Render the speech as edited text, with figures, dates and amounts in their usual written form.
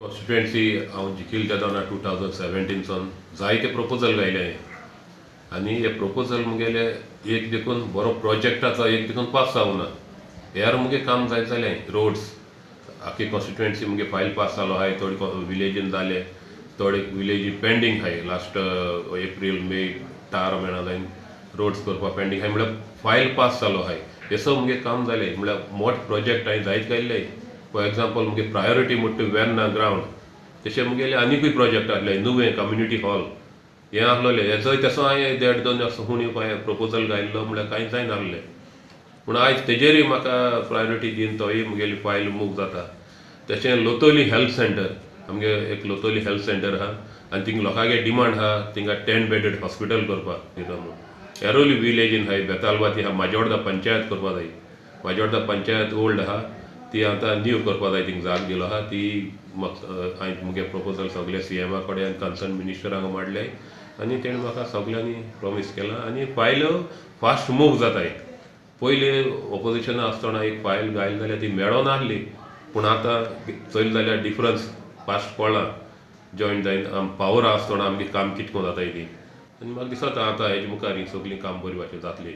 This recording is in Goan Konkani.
कॉन्स्टिट्युएन्सी हांव जिखिल्ले तेदोना 2017 सावन जायते प्रपोजल घायले आनी हे प्रपोजल मुगेले एक देखून बरो प्रोजेक्टाचो एक देखून पास जावना. हेर मुगे काम जायत जालें, रोड्स आख्खी कॉन्स्टिट्युएन्सी मुगे फायल पास जालो आहाय, थोडे विलेजीन जाले, थोडे विलेजी पेंडींग आहाय. लास्ट एप्रील मे टार मेळना जायन रोड्स करपाक पेंडींग आहाय, म्हळ्यार फायल पास जालो आहाय. हे सगळें मुगे काम जालें, म्हळ्यार मोठे प्रोजेक्ट हांवें जायत घायल्ले. फॉर एग्जाम्पल मुगे प्रायोरिटी म्हणटा वेर्ना ग्रावंड, तशें मुगेले आनिकूय प्रोजेक्ट आहले, नुवें कम्युनिटी हॉल हें आहलोलें, हेजोय तसो हांवें देड दोन वर्सां हुनी हांवें प्रपोजल घायल्लो, म्हळ्यार कांय जायनासलें. पूण आयज तेजेरूय म्हाका प्रायोरिटी दिवन तोय मुगेली फायल मूव जाता. तशें लोतोली हेल्थ सेंटर, आमगे एक लोतोली हेल्थ सेंटर आहा आनी थिंग लोकांगे डिमांड आहा थिंगा 10 बेडेड हॉस्पिटल करपाक दिता म्हणून. एरोली विलेजीन आहाय, बेतालबाती आहा, माजोर्डा पंचायत करपा जाय, माजोर्डा पंचायत ओल्ड आहा ती आतां न्यू करपा जाय, थिंग जाग दिलो आहा ती हांवें मुगे प्रपोजल सगळे सीएमा कडेन आनी कन्सर्न मिनिस्टरांक मांडले आनी तेणें म्हाका सगल्यांनी प्रोमीस केलां आनी फायल फास्ट मूव जाताय. पयलीं ऑपोजिशना आसतना एक फायल घायली जाल्यार ती मेळनासली, पूण आतां चोयलें जाल्यार डिफरन्स फास्ट कळ्ळां. जॉयन जायन पावर आसतना आमगे काम कितको जाताय ती, आनी म्हाका दिसता आतां हेजे मुखार ही सगळीं काम बरी भाशेन जातली.